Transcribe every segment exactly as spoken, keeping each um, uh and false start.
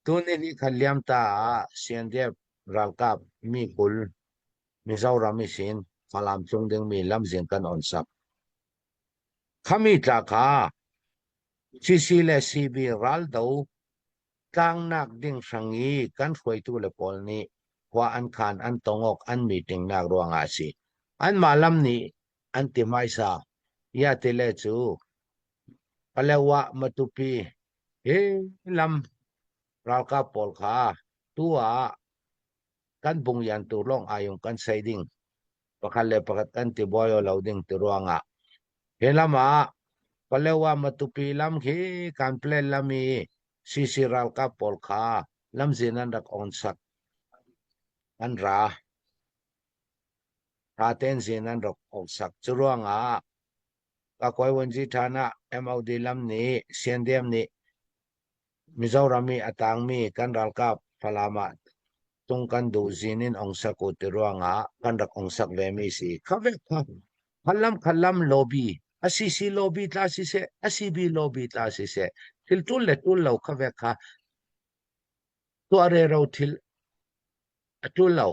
Tuni ni khat liam ta ah C N D F ralkap mi kul Mizoram ihsin Falam tlung ding mi lamzin kan onsak. Khami tla kha C C le C B ral do tlangnak ding hrang i kan hruaitu le pawl nih khua an khan, an tong awk, an meeting nak ruangah a si. Anmah lam nih an ti hmaisa. Ia ti le cu Paletwa, Matupi hi lam ralkap pawl kha tu ah kan bung yan tur lawng ai um kan sei ding, pakhat le pakhat kan ti bawi aw lo ding ti ruangah hi lamah Paletwa, Matupi lam khi Kanpetlet lam i C C ralkap pawl kha lamzin an rak ongsak, an ra, ra tenzin an rak ongsak. Cu ruangah ka kuai wunzi ṭhan ah M O D lam nih, C N D M nih Mizoram i a tangmi kan ralkap Falam ah tung kan duh zin in ongsak uh ti ruangah kan rak ongsak ve mi si. Kha vek kha khalam khalam lobby, a C C lobby tla siseh, a C B lobby tla siseh, thil ṭul le ṭul lo kha vek kha tuah rero thil a ṭul lo.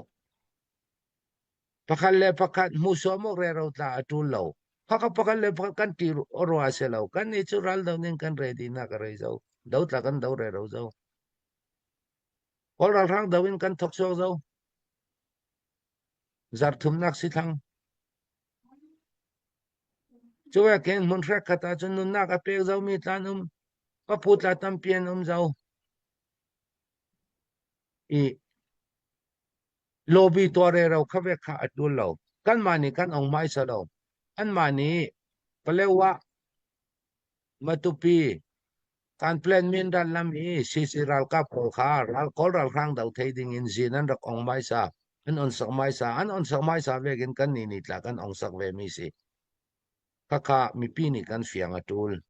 Pakhat le pakhat hmuhsuam awk rero tla a ṭul lo. Kha kha pakhat le pakhat kan ṭih rua si lo. Kannih cu ral do ning kan ready nak a rei zo. Do tla kan do rero zo. Kawl ralhrang do in kan thawk suak zo. Zarh thumnak si thlang. Cuvekin hmun hrekkhat ah cun nunnak a pek zomi tla an um. Papu tla tampi an um zo. I lobby tuah rero kha vek kha a ṭul lo. Kanmah nih kan ong hmaisa lo. Anmah nih Paletwa, Matupi, Kanpetlet, Mindat lam i C C ralkap pawl kha ral, Kawl ralhrang do thei dingin zin an rak ong hmaisa, an onsak hmaisa, an onsak hmaisa vekin kannih nih tla kan ongsak ve mi si. Kha kha mipi nih kan fiang a ṭul.